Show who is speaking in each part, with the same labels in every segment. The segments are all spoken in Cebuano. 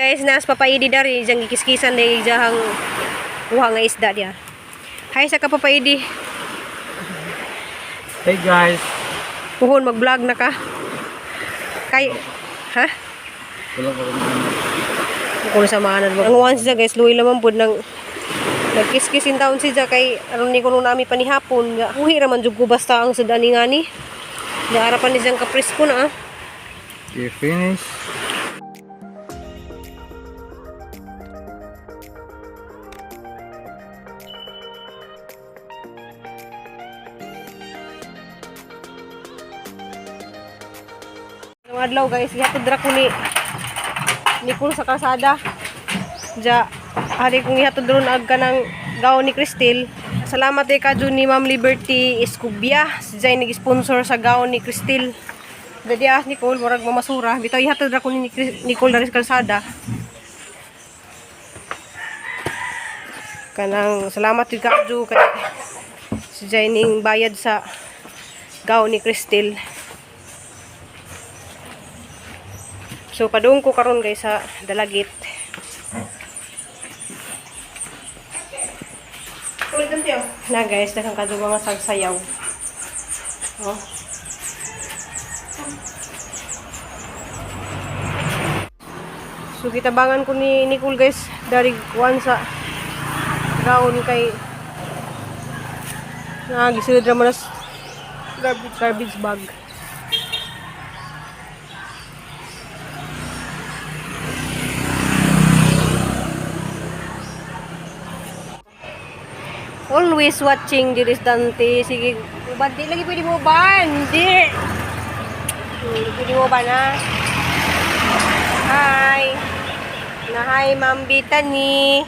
Speaker 1: Guys, nas papaidi dari diyang gikiskisan dahil diyang kuha nga isda diya. Hi sa kapapaidi.
Speaker 2: Hey guys.
Speaker 1: Puhon mag-vlog na ka. Kay ha?
Speaker 2: Wala ko rin.
Speaker 1: Kung sa maanan mo. Ang once siya guys, luwi lamang pud nang nagkiskis in taon siya kay aron ni kuno nami panihapon. Ga uhi ra man jud ko basta ang sudani ngani. Ga harapan ni siyang kapresko na ah.
Speaker 2: You finish?
Speaker 1: Ang adlaw guys, gihatod ra ko ni Nicole sa kalsada. Ja, hari kong ihatod ron ag kanang gaon ni Cristel. Salamat kay kadyo ni Ma'am Liberty Escubia, si Jay nag-sponsor sa gaon ni Cristel. Dadi ah Nicole, murag mamasura. Bitaw ihatod ra ko ni Nicole dari sa kalsada. Kanang salamat kay kadyo kay si Jay ning bayad sa gaon ni Cristel. So padung ko karon guys sa Dalagit. Na guys, daghang kadto mga sagsayaw. Oh. So gitabangan ko ni Nicole guys dari kuan sa gaon kay na gisulod ra man nas garbage bag. Always watching Diris Dante. Sige, uban. Di lagi pwede mo uban. Di. Pwede mo uban, ha? Hi. Na hi, Ma'am Bitani.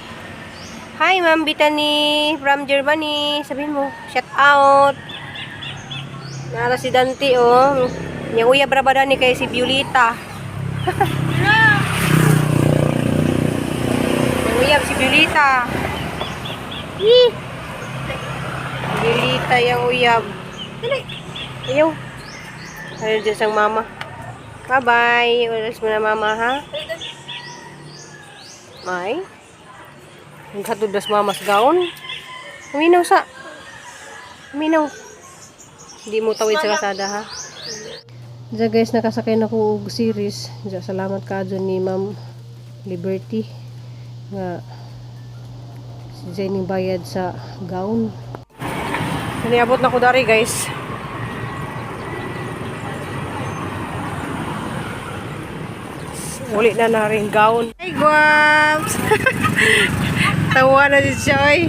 Speaker 1: Hi, Ma'am Bitani from Germany. Sabihin mo, shout out. Nara si Dante, oh. Yang uyab ra ba ni kay si Violita. Yang uyab si Violita. Yee. Violita yang uyab. Dali. Ayaw. Ayaw dyan siyang mama. Bye-bye. Ulas mo na mama, ha? May? Ang katudas mama sa gaon. Uminaw sa. Uminaw. Hindi mo tawid sa kasada, ha? Diyan guys, nakasakay na ko og series. Diyan, salamat ka dyan ni Ma'am Liberty. Nga si Jenny bayad sa gown. Niabot na ko dari guys. Uli na na rin gown. Hi, Guams! Tawa na si Joy.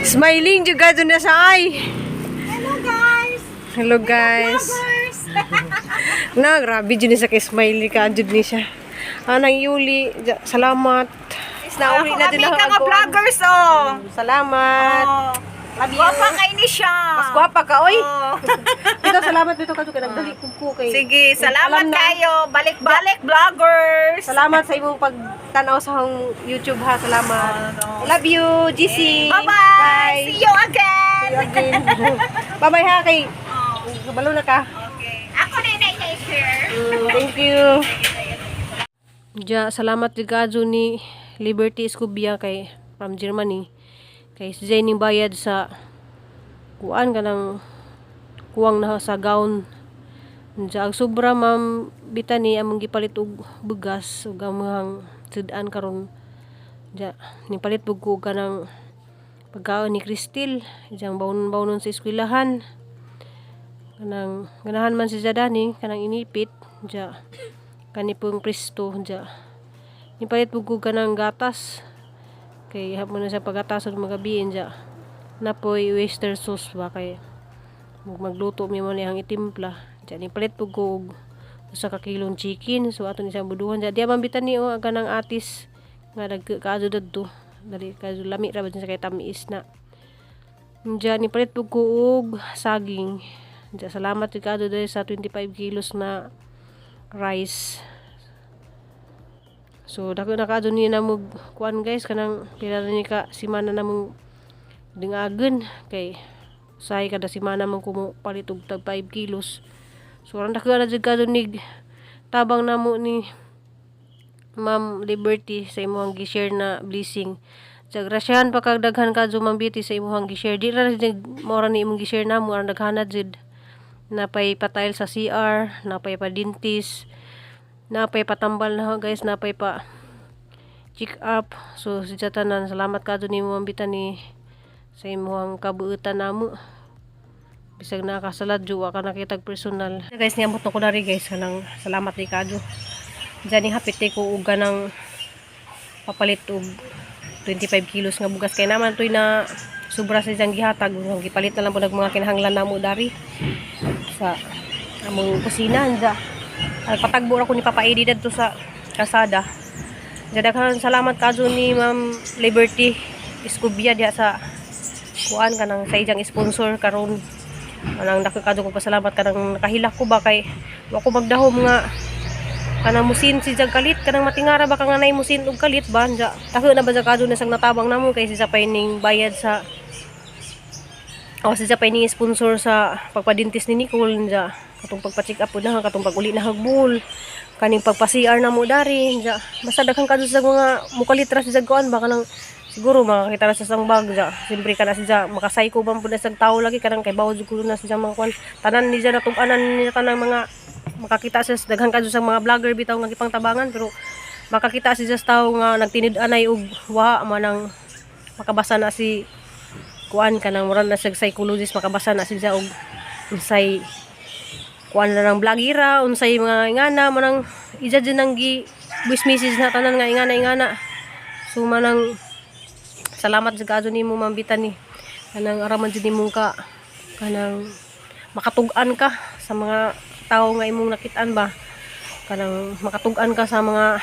Speaker 1: Smiling juga dun na sa ay.
Speaker 3: Hello guys!
Speaker 1: Hello guys.
Speaker 3: Vloggers!
Speaker 1: Na, grabe jud ni sa kay smiley ka jud ni siya. Anang Yuli, salamat. Nauli na din
Speaker 3: Ako
Speaker 1: ang
Speaker 3: kami ka nga
Speaker 1: agoan.
Speaker 3: vloggers oh!
Speaker 1: Salamat.
Speaker 3: Oh.
Speaker 1: Love you.
Speaker 3: Gwapa kay ni siya.
Speaker 1: Mas gwapa ka, oy.
Speaker 3: Oh.
Speaker 1: Dito, salamat dito ka kay nagdali ko ko kay.
Speaker 3: Sige, salamat
Speaker 1: Alam na.
Speaker 3: kayo. Balik-balik vloggers.
Speaker 1: Salamat sa imong pagtanaw sa akong YouTube ha. Salamat. I love you, GC.
Speaker 3: Bye-bye.
Speaker 1: Bye.
Speaker 3: See you again.
Speaker 1: See you again. Bye-bye ha kay.
Speaker 3: Oh,
Speaker 1: Kabalo na ka.
Speaker 3: okay. Ako na yung i-share.
Speaker 1: Thank you. Ja, salamat jud kaadto ni Liberty Escobia kay from Germany. Kay si Jenny bayad sa kuan kanang kuwang na sa gown. Ja, ang sobra ma'am Bitani among gipalit og bugas ug among sud-an karon. Ja, nipalit pug ko kanang pagkaon ni Cristel, diyang bawnon-bawnon sa eskwelahan. Kanang ganahan man si Jadani kanang inipit ja kani pong Kristo ja nipalit pug ko kanang gatas kay hapon na siya pagatason magabiin ja napoy oyster sauce ba kay magluto mi mo niyang itimpla ja nipalit pug ko og usa ka kilong chicken, so ato ni siyang buduhan ja diya man bitan ni oh ang kanang atis nga nagkaadto dadto dali kadto lami ra ba sa kay tamis na. Diyan, nipalit pug ko og saging. Diyan, salamat jud kaadto dahil sa 25 kilos na rice. So, dako na kaadto ni na mo kuan guys kanang pila na ni ka simana na mong dingagen kay usahay kada simana man ko mo palit og tag 5 kilos. So, aron dako na jud kaadto nig tabang namo ni Ma'am Liberty sa imong gi-share na blessing. Sa grasyahan pa kag daghan ka, Ma'am Beauty, sa imong gi-share. Di ra jud mao ra ni imong gi-share namo, aron daghana jud. Napay patile sa CR, napay pa dentist, napay patambal na guys, napay pa check up. So sa tanan, salamat ka nimo, Ma'am Bitani, sa imong kabuutan namo. Bisag nakasalad wa ka nakitag personal. Guys, niamot na ko dari, guys, kanang salamat ni kadyo. Diyan ni hapit ko og ganang papalit og 25 kilos nga bugas kay naman toy na sobra sa iyang gihatag. Ang gipalit na lang po nag mga kinahanglan namo dari sa among kusina. Anja ay patagbo ra ko ni Papa Eddie dadto sa kasada. Diya, daghan salamat kadyo ni Ma'am Liberty Escobia diha sa kuan, kanang sa iyang sponsor karon. Kanang dako kadyo ko pasalamat, kanang nakahilak ko ba kay wa ko magdahom nga kanang musin si jag kalit, kanang matingara ba ka nga nay musin og kalit ba. Anja tako na ba sa kadyo na sang natabang namo kay si sa ning bayad sa o si sa ning sponsor sa pagpadintis ni Nicole. Anja katong pagpa-check up pud na, katong pag-uli na hagbul, kaning pagpa-CR na mo dari. Anja basta daghan kadyo sa mga mukalit ra si jag kuan ba, kanang siguro makakita ra sa sang bag. Anja siyempre kana siya makasayko ba pud na sa tao lagi, kanang kay bawod jud ko na siya mga kuan tanan ni siya, natug-anan niya tanang mga makakita siya. Daghan kadyo sa mga vlogger bitaw nga gipangtabangan, pero makakita siya sa tao nga nagtinid-anay og wa manang makabasa na si kuan, kanang mura na siya psychologist, makabasa na siya og unsay kuan na ng vloggira, unsay mga ingana, manang ija din ang gi voice message na tanan nga ingana ingana. So manang salamat sa kadyo nimo, Ma'am Bitani, kanang araman jud nimo ka, kanang makatug-an ka sa mga tao nga imong nakit-an ba, kanang makatug-an ka sa mga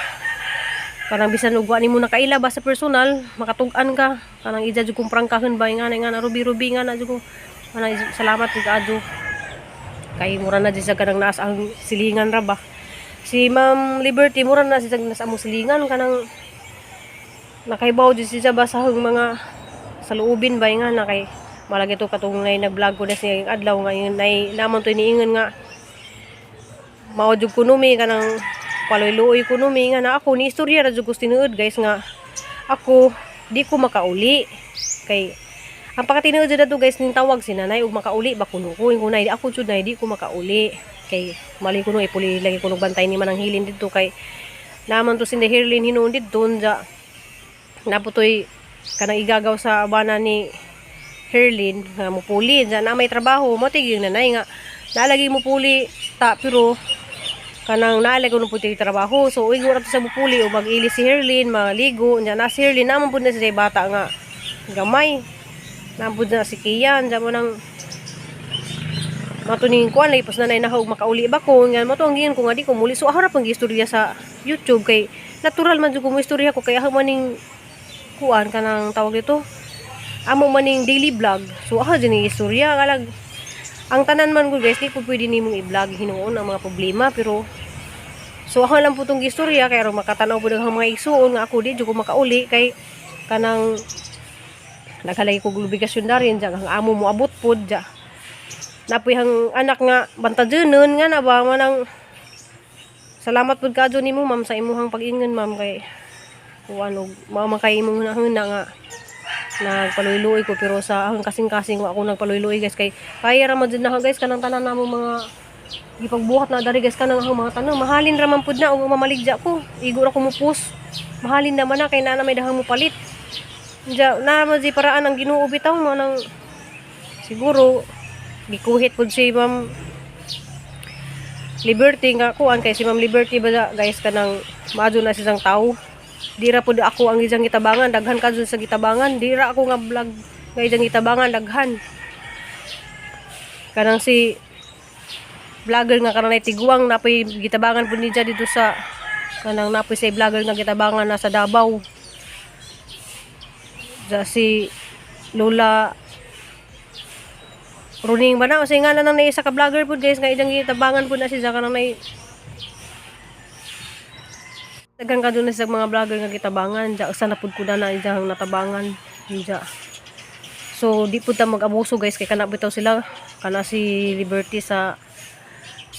Speaker 1: kanang bisan og wa nimo nakaila ba sa personal, makatug-an ka, kanang ija jud kong prangkahon ba, ingana ingana, rubi rubi nga na jud ko. Kanang salamat jud kaadyo kay mura na jud sa kanang naas ang silingan ra ba si Ma'am Liberty, mura na siya nasa among silingan, kanang nakaibaw jud siya ba sa mga saluubin ba nga na kay malagi to katong ngay nag-vlog ko na siya yung adlaw nga yung nay namon to iniingon nga mao jud kuno mi, kanang paloy-luoy kuno mi nga na ako ni istorya ra jud ko tinuod, guys, nga ako di ko makauli kay ang pakatinuod jud ato, guys, ning tawag si nanay ug makauli ba kuno ko. Ingon nay, ako jud nay di ko makauli kay mali kuno ipuli lagi kuno bantay ni manang hilin didto kay naman to sinda Hirlin hinuon didto. Unja naputoy kanang igagaw sa bana ni Herlin nga mupuli dyan na may trabaho mo tigil nanay nga nalagi mupuli ta, pero kanang naalay ko nung puti trabaho. So uy ra sa mupuli o mag-ili si Herlin maligo. Nya na si Herlin, naman pud na siya bata nga gamay, naman pud na si Kian. Diyan mo nang matuning kuan lagi pas nanay na makauli ba ko nga mo to ang giyon ko nga di ko muli. So ako ra pang gistorya sa YouTube kay natural man jud ko mo istorya ko kay ako maning kuan, kanang tawag dito, amo maning daily vlog. So ako din yung istorya kalag ang tanan man ko, guys, di ko pwede nimong i-vlog hinuon ang mga problema, pero so ako lang po tong gistorya kay aron makatanaw po ang mga igsuon nga ako di jud ko makauli kay kanang naghalay ko obligasyon na rin dyan, ang amo mo abot pod dyan, napoy ang anak nga bantajenon nga na ba. Manang salamat pud kadyo nimo, ma'am, sa imuhang pag-ingon, ma'am, kay kuan og mao man kay imong hunahuna nga nagpaluy-luoy ko, pero sa akong kasing-kasing wa ako nagpaluy-luoy, guys, kay kaya ra man jud na, guys, kanang tanan namo mga gipagbuhat na dari, guys, kanang akong mga tanom mahalin ra man pud na og mamaligya ko, igo ra ko mo post, mahalin naman na kay naa na may dahang mo palit. Diya, na man di paraan ang Ginoo bitaw. Manang siguro gikuhit pud si Ma'am Liberty nga kuan, kay si Ma'am Liberty ba, guys, kanang maadyo na siyang tao. Di ra pud ako ang isang gitabangan, daghan ka sa gitabangan. Di ra ako nga vlog nga isang gitabangan, daghan kanang si vlogger nga kanang tiguang napoy gitabangan pud niya dito sa kanang napoy sa vlogger nga gitabangan na sa Davao. Sa si Lola Runing ba na o sa nga nang isa ka vlogger pud, guys, nga idang gitabangan pud na siya, kanang nay daghan ka na sa mga vlogger nga gitabangan. Diya usa na pud ko na na ijang natabangan diya. So di pud ta mag-abuso, guys, kay kana bitaw sila, kana si Liberty sa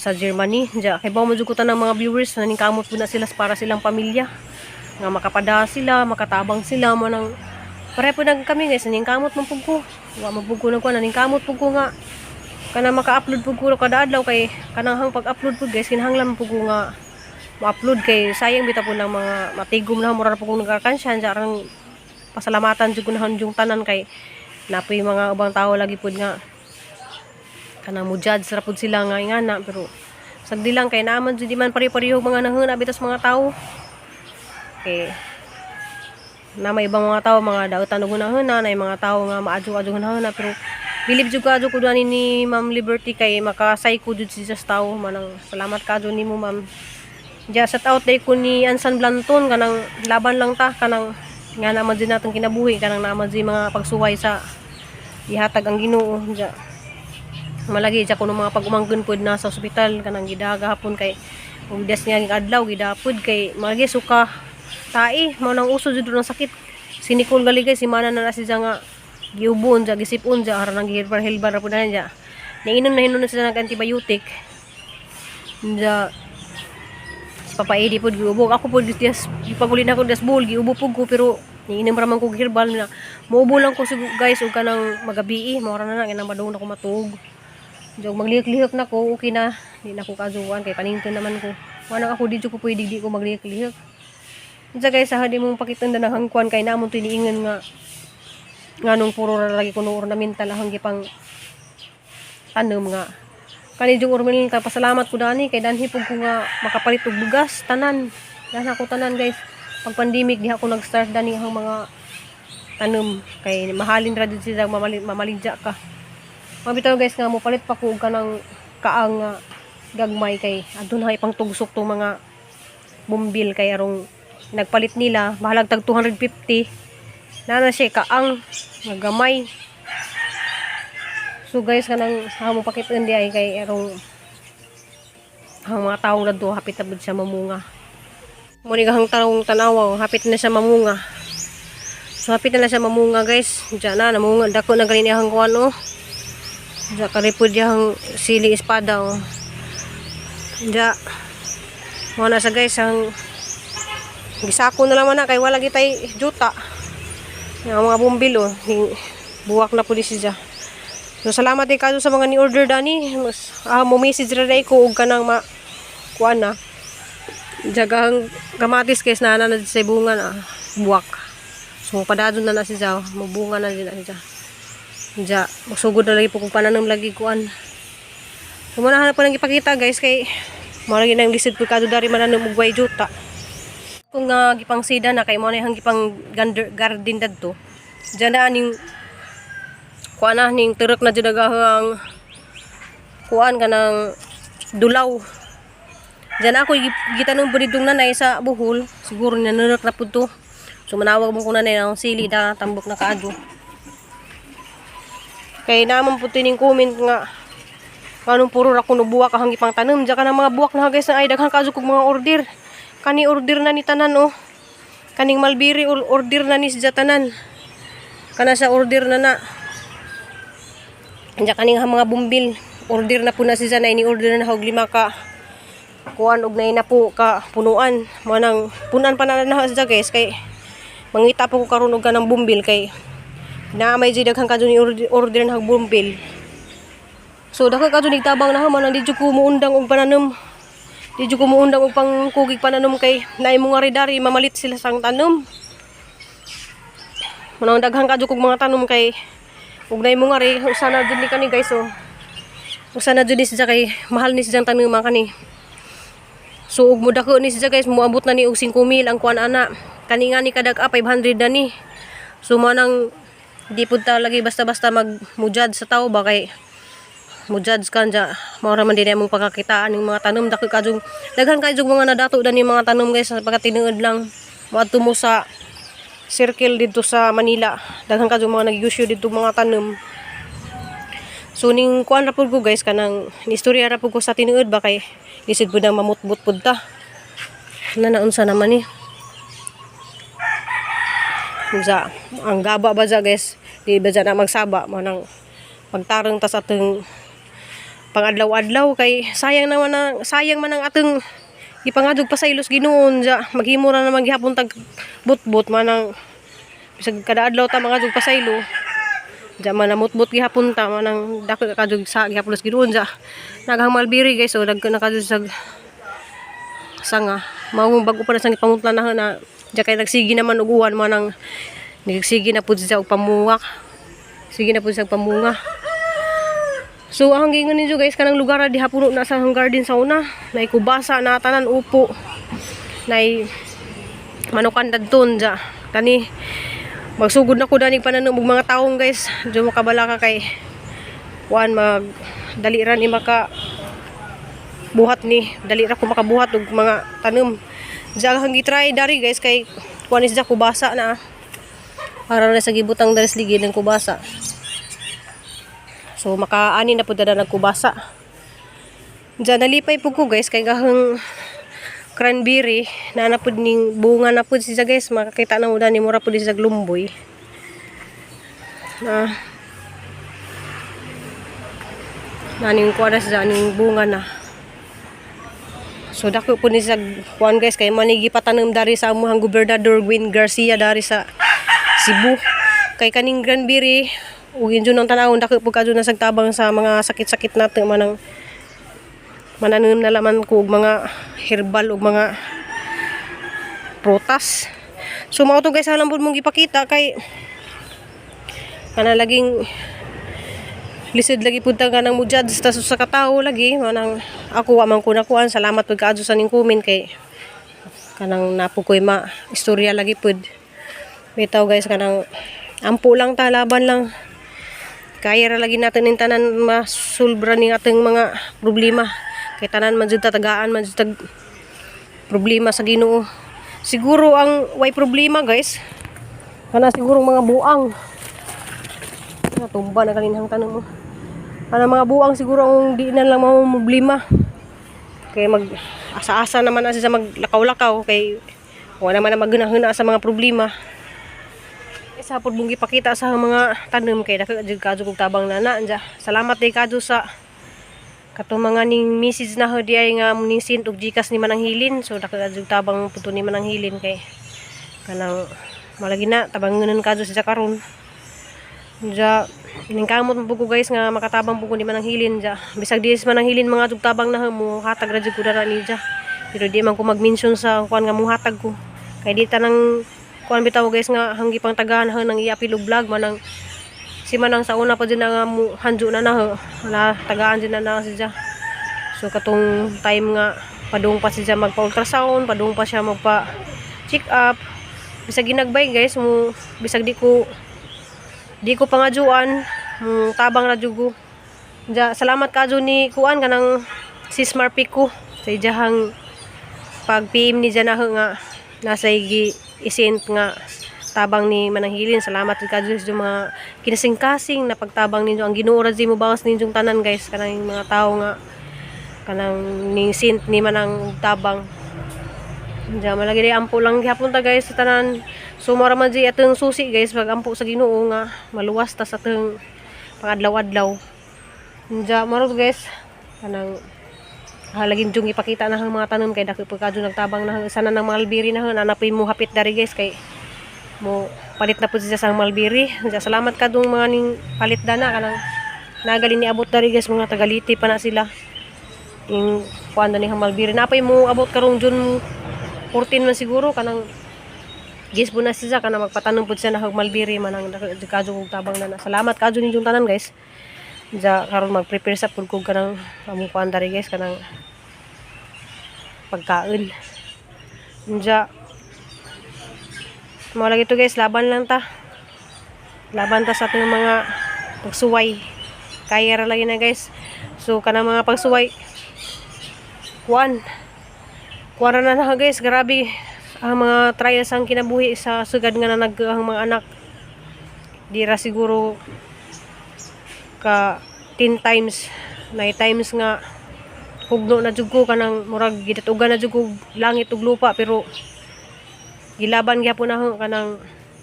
Speaker 1: Sa Germany. Diya, kay mo jud ko tanang mga viewers na ningkamot po na sila para silang pamilya. Nga makapada sila, makatabang sila mo nang pare po nag kami, guys, ningkamot man pud ko. Wa man pud ko nagkuan, ningkamot pud ko nga kanang maka-upload pud ko kada adlaw kay kanang hang pag-upload pud, guys, kinahanglan pud ko nga ma-upload kay sayang bitaw po ng mga matigom na mura po kong nagkakansya arang pasalamatan jud ko na yung tanan kay napoy mga ubang tao lagi pud nga kanang mo judge ra pud sila nga ingana, pero sagdi lang kay naaman jud di man pare-pareho mga nahuna bitas mga tao kay na may ibang mga tao mga dautan og hunahuna na mga tao nga maadyo-adyo hunahuna, pero bilib jud kaadyo ko dani ni Ma'am Liberty kay makasayko jud siya sa tao. Manang salamat kaadyo nimo, ma'am. Diya, shout out day ko ni Ansan Blanton. Kanang laban lang ta, kanang nga naman din natong kinabuhi, kanang naman din mga pagsuway sa ihatag ang Ginoo. Diya malagi siya kuno mga pag-umangkon pod na sa ospital, kanang gidaga hapon kay ug des niya ging adlaw gidapod kay malagi suka tae mao nang uso jud ng sakit. Si Nicole Galigay si mana na na siya nga giubon ja, gisipon ja, aron nang gihilbar-hilbar ra pud na niya. Niinom na hinon na siya ng antibiotic. Ja, si Papa Eddie pod giubo. Ako pod dias gipaguli na ko das bull, giubo pud ko, pero niinom ra man ko herbal na muubo lang ko siguro, guys, ug kanang magabii mao ra na na inang madung na ko matuog. Jog maglihok-lihok na ko, okay na. Di na ko kazuan kay panington naman ko. Wala ako, di jud ko pwede di ko maglihok-lihok. Unsa, guys, sa di mong pakitanda ng hangkuan kay namon tiniingan nga nganong puro ra lagi kuno ornamental ang gipang tanom nga kani yung ornamental. Pasalamat ko dani kay danhi pug ko nga makapalit og bugas tanan. Dahil ako tanan, guys, pag pandemic diha ko nag-start dani ang mga tanom kay mahalin ra jud sila mamaligya ka. Mabitaw, guys, nga mopalit pa ko og kanang kaang nga gagmay kay adto na ipang tugsok tong mga bumbil kay arong nagpalit nila bahalag tag 250 na na siya kaang nga gamay. So guys, kanang sa mo pakit di ay kay arong ang mga taong nadto hapit na pud siya mamunga. Mo ni gahang tarong tanawa, hapit na siya mamunga. So hapit na siya mamunga, guys. Diyan na namunga, dako na gani ang kuan oh. Diyan karipod yang siling espada oh. Diyan. Mo na sa, guys, ang gisako na lang man na kay wala gitay juta. Yung mga bumbil oh, buwak na pud siya. So salamat din kayo sa mga ni-order dani. Mas mo message ra dai ko og kanang ma kuan na. Jagahang kamatis, guys, na na sa bunga na buwak. So padadon na na siya, mabunga na din na siya. Diya, magsugod na lagi po kung pananom lagi kuan. So muna pa nang ipakita, guys, kay mao lagi nang lisod pud kadto dari mananom og way juta. Kung nga gipangsida na kay mo na yung gipang garden dadto. Diyan na aning kuan na ning turok na jud ang kuan kanang dulaw. Diyan ako gitanong pud nanay sa Bohol, siguro nanurok na pud to. So manawag mo ko nanay ng sili da tambok na kaadyo. Kay naman po tining comment nga kanong puro ra kuno buwak ang gipang tanom. Diyan ka ng mga buwak na, guys, na ay daghan kaadyo kog mga order. Kani order na ni tanan oh. Kaning mulberry order na ni siya tanan. Kana sa order na na. Diyan kaning mga bumbil order na po na siya na ini order na og lima ka kuan og nay na po ka punuan. Mo nang punan pa na na siya, guys, kay mangita po ko karon og kanang bumbil kay na may jud daghan kadto ni order, order na og bumbil. So daghan kadto nigtabang na man di jud ko muundang og pananom. Di jud ko muundang og pangkugig pananom kay naay mo nga dari mamalit sila sang tanom. Manang daghan kadto kog mga tanom kay ug naay mo nga ri usa na jud ni kani, guys, oh. Usa na jud ni siya kay mahal ni siyang tanom kani. So ug modako ni siya, guys, moabot na ni og 5,000 ang kuan ana. Kani nga ni kadag-a 500 na ni. So manang di pud ta lagi basta-basta mag mo-judge sa tao ba kay mo-judge ka dya. Mao ra man din among pagkakitaan ng mga tanom dako kadtong daghan kay mga nadato dani mga tanom, guys, sa pagkatinuod lang. Moadto mo sa circle dito sa Manila. Daghan kadtong mga nag-issue dito mga tanom. So ning kuan ra pud ko, guys, kanang ni istorya ra pud ko sa tinuod ba kay lisod pud nang mamutbot pud ta. Na naunsa naman ni. Unsa ang gaba ba dya, guys? Di ba dya na magsaba mo nang pagtarong ta sa atong Pangadlaw-adlaw kay sayang naman ang sayang man ang atong gipangadog pa sa ilos Ginoo ja maghimo ra naman gihapon tag butbot man ang bisag kada adlaw ta mangadog pasaylo ja man namutbot gihapon ta man ang dako kadug sa gihapon sa Ginoo ja naghang mulberry, guys. So dagko na kadug sa sanga mao bago pa na sang gipangutla na na ja kay nagsige naman og uwan man ang nagsige na pud siya og pamuwak, sige na pud siya og pamunga. So ang gingon ninyo, guys, kanang lugar na diha puno na sa garden sa una, nay kubasa na tanan, upo, nay manukan dadton ja. Kani magsugod na ko dani pananom og mga taong, guys. Diyo makabala ka kay kuan mag dali ra ni maka buhat ni dali ra ko makabuhat og mga tanom. Diya ang gitry dari, guys, kay kuan is kubasa na. Para na sa gibutang dari sa ligid ng kubasa. So makaani na pud na nagkubasa. Diyan nalipay po ko, guys, kay gahang cranberry na pud ning bunga na pud siya, guys. Makakita na mo dani, mura pud siya lumboy. Na naning kuha na siya aning bunga na. So dako po ni sa kuan, guys, kay manigi patanom dari sa amuhang gobernador Gwen Garcia dari sa Cebu. Kay kaning cranberry ug injo nang tanawon dako po kadto na tabang sa mga sakit-sakit nato manang mananom na laman ko og mga herbal ug mga prutas. So mao to, guys, alam pud mong gipakita kay kana laging lisod lagi pud ta kanang mo judge ta sa katawo lagi manang ako wa man ko nakuan. Salamat pud kaadto sa ning comment kay kanang napo ko'y ma istorya lagi pud bitaw, guys. Kanang ampo lang ta, laban lang, kaya ra lagi natin ning tanan masulbra ning atong mga problema kay tanan man jud ta tagaan man jud tag problema sa Ginoo. Siguro ang way problema, guys, kana siguro mga buang. Natumba na kaninang tanong mo. Kana mga buang siguro ang di na lang mga problema kay mag asa-asa naman na siya maglakaw-lakaw kay wala naman na magunahuna sa mga problema. Sa hapon mong gipakita sa mga tanom kay dako jud kadto kog tabang nana anja. Salamat day kadto sa katong mga ning message na ho di ay nga ning send og GCash ni Manang Hilin. So dako jud tabang puto ni Manang Hilin kay kanang malagi na tabangunan kadto siya karon. Ja ning kamot mo ko, guys, nga makatabang po ko ni Manang Hilin ja. Bisag di Manang Hilin mga jud tabang na mo hatag ra jud ko dara ni ja. Pero di man ko mag-mention sa kuan nga muhatag ko. Kay di tanang kuan bitaw, guys, nga hanggi pang tagahan ha nang iapil og vlog manang si Manang sa una pa din na nga mo hanjo na na ho. Wala tagaan din na na siya. So katong time nga padung pa siya magpa ultrasound, padung pa siya magpa check up. Bisag ginagbay, guys, mo bisag di ko pangajuan, mo tabang ra jud ko. Ja, salamat kadyo ni kuan kanang si Smart ko sa ijahang pag PM ni Jana nga nasa igi isent nga tabang ni Manang Hilin. Salamat kadyo sa mga kinasing-kasing na pagtabang ninyo. Ang Ginoo ra mo bawas ninyong tanan, guys, kanang mga tao nga kanang ning sent ni Manang tabang. Diyan, malagi di ampo lang gihapon ta, guys, sa tanan. So mao ra man di atong susi, guys, pag ampo sa Ginoo nga maluwas ta sa atong pangadlaw-adlaw. Diyan, maro guys, kanang halagin jung ipakita na ang mga tanom kay dako pagkadyo nagtabang na sana ng mulberry na nanapin mo hapit dari, guys, kay mo palit na po siya sa mulberry. Diyan, salamat kadong mga ning palit dana kanang nagali ni abot dari, guys, mga tagaliti pa na sila. Yung kuan na ni mulberry napay mo abot karong June 14 man siguro kanang gis po na siya kanang magpatanom po siya na hog mulberry manang kadyo kog tabang na na. Salamat kadyo ninyong tanan, guys. Ja karon mag-prepare sa pud kog kanang among kuan dari, guys, kanang pagkaon. Ja mao lagi to, guys, laban lang ta. Laban ta sa atong mga pagsuway. Kaya ra lagi na, guys. So kanang mga pagsuway kuan kuan ra na na, guys, grabe ang mga trials ang kinabuhi sa sugad nga na nag ang mga anak. Di ra siguro ka 10 times 9 times nga hugno na jud ko kanang murag gidatugan na jud ko langit ug lupa, pero gilaban gyapon na ako kanang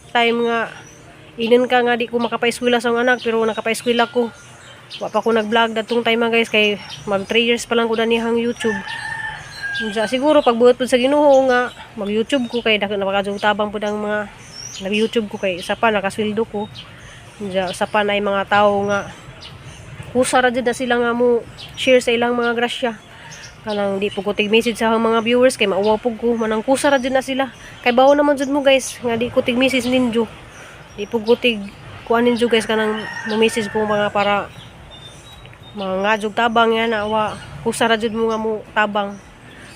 Speaker 1: time nga inon ka nga di ko makapaeskwela sa akong anak, pero nakapaeskwela ko. Wa pa ko nag-vlog datong time, mga guys, kay mag 3 years pa lang ko danihang YouTube. Unsa siguro pagbuot pud sa Ginoo nga mag YouTube ko kay dako napakadjud tabang pud ang mga nag YouTube ko kay isa pa nakasweldo ko. Unsa sa pa na mga tao nga kusa ra jud na sila nga mo share sa ilang mga grasya. Kanang di pud ko tig message sa akong mga viewers kay mauwaw pud ko, manang kusa ra jud na sila. Kay bawo naman jud mo, guys, nga di ko tig message ninyo. Di pud ko tig kuan ninyo, guys, kanang mo message ko mga para mga ngadjog tabang yan na wa kusa ra jud mo nga mo tabang.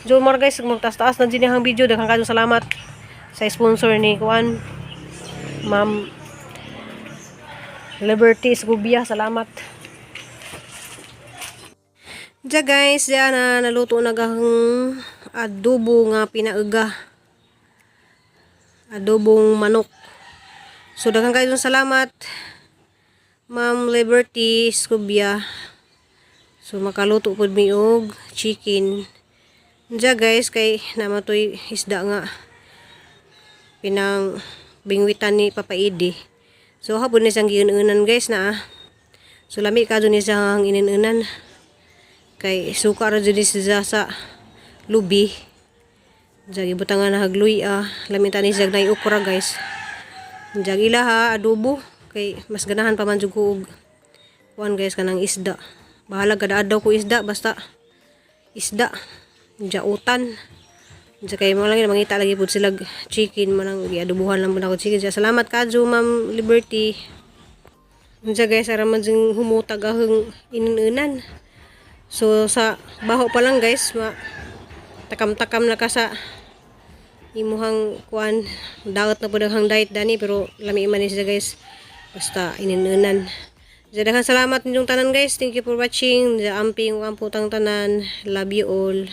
Speaker 1: Jomar, guys, magtaas-taas na din ang video. Daghang kayong salamat sa sponsor ni kuan, Ma'am Liberty Escobia. Salamat. Diya, guys, diya na naluto na gahang adobo nga pinauga. Adobong manok. So daghang kayong salamat, Ma'am Liberty Escobia. So makaluto pud mi og chicken. Diya, guys, kay namatoy isda nga pinang bingwitan ni Papa Idi. So hapon ni siyang giunan, guys, na ah. So lami ka ni siyang ininunan. Kay suka ra jud ni siya sa lubi. Diya gibutangan na hagluy ah. Lami ta ni siya nay okra, guys. Diya ila ha adobo kay mas ganahan pa man jud ko og kuan, guys, kanang isda. Bahala kada adlaw ko isda, basta isda. Diya utan. Diya kay mo lang mangita lagi pud sila chicken man ang giadobuhan lang pud ako chicken. Diya, salamat kadyo, Ma'am Liberty. Diya, guys, ara man jung humutag ahong ininunan. So sa baho pa lang, guys, ma takam-takam na ka sa imuhang kuan, daot na pud ang diet dani, pero lami man ni siya, guys, basta ininunan. Diya, daghang salamat ninyong tanan, guys. Thank you for watching. Diya, amping ug amputang tanan. Love you all.